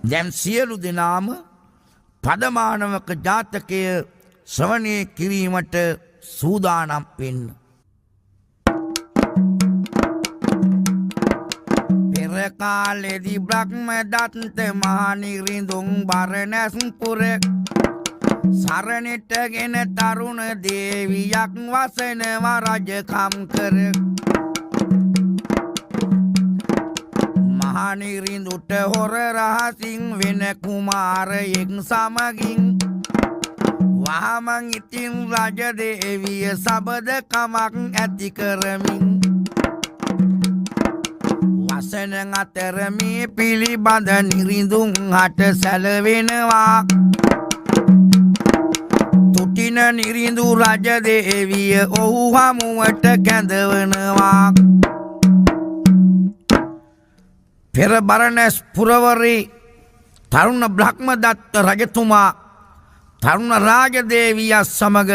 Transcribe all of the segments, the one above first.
දැන් සියලු දෙනාම පදමානවක ජාතකය ශ්‍රවණය කිරීමට සූදානම් වෙන්න. පෙර කාලෙදි බ්‍රහ්මදත්ත මහනිරිඳුන් බරණැස් පුර සරණටගෙන තරුණ දේවියක් වසනවා රජකම් කර. මහනිරිඳුට හොර රහසින් වෙන කුමාරයෙක් සමගින් වහමන් ඉතින් රජ දේවිය සබදකමක් ඇති කරමින් වසන අතර මේ පිළිබඳ නිරිඳුන් හට සැලවෙනවා. තුටින නිරිඳු රජ දේවිය ඔහු හමුවට කැඳවනවා. පෙර බරණැස් පුරවරේ තරුණ බ්‍රහ්මදත්ත රජතුමා තරුණ රාජදේවිය සමග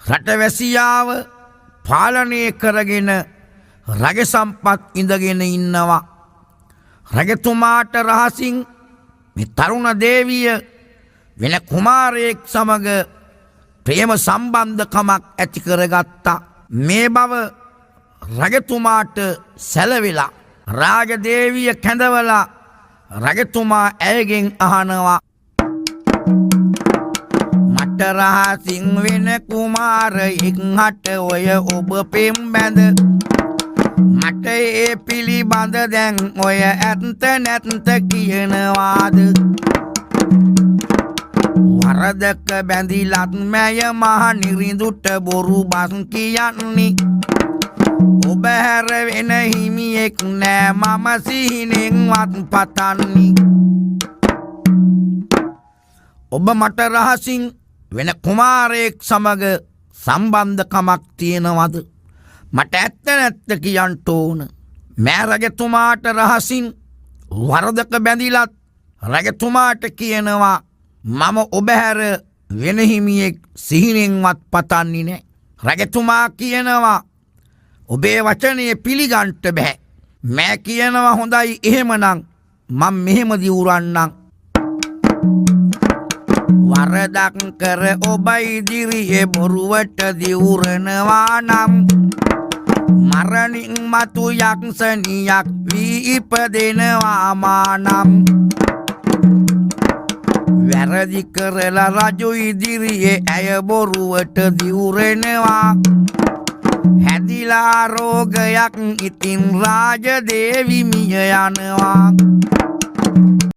රටවැසියාව පාලනය කරගෙන රජ සම්පත් ඉඳගෙන ඉන්නවා. රජතුමාට රහසින් මේ තරුණ දේවිය වෙන කුමාරයෙක් සමග ප්‍රේම සම්බන්ධකමක් ඇති කරගත්තා. මේ බව රජතුමාට සැලවිලා රාජදේවිය කැඳවලා රජතුමා ඇයගෙන් අහනවා, මට රහසින් වෙන කුමාරයෙක් හට ඔය ඔබ පෙම් බැඳ මට ඒ පිළිබඳ දැන් ඔය ඇත්ත නැත්ත කියනවාද? වරදක බැඳිලත් මැය මහ නිරිඳුට බොරු බස් කියන්නේ. ඔබ හැර වෙන හිමියෙක් නෑ මම සිහිනෙන්වත් පතන්නේ. ඔබ මට රහසින් වෙන කුමාරයෙක් සමග සම්බන්ධකමක් තියෙනවද? මට ඇත්ත නැත්ත කියන්න ඕන. මෑ රජතුමාට රහසින් වරදක බැඳිලත් රජතුමාට කියනවා මම ඔබ හැර වෙන හිමියෙක් සිහිනෙන්වත් පතන්නේ නෑ. රජතුමා කියනවා ඔබේ වචනය පිළිගන්ට බෑ. මෑ කියනවා හොඳයි එහෙමනම් මං මෙහෙම දිවුරන්නම්. වරදක් කර ඔබ ඉදිරියේ බොරුවට දිවුරනවා නම් මරණින් මතු යක්ෂණියක් වී ඉපදෙනවා මානම්. වැරදි කරලා රජු ඉදිරියේ ඇය බොරුවට දිවුරෙනවා. හැදිලා රෝගයක් ඉතින් රාජදේවි මිය යනවා.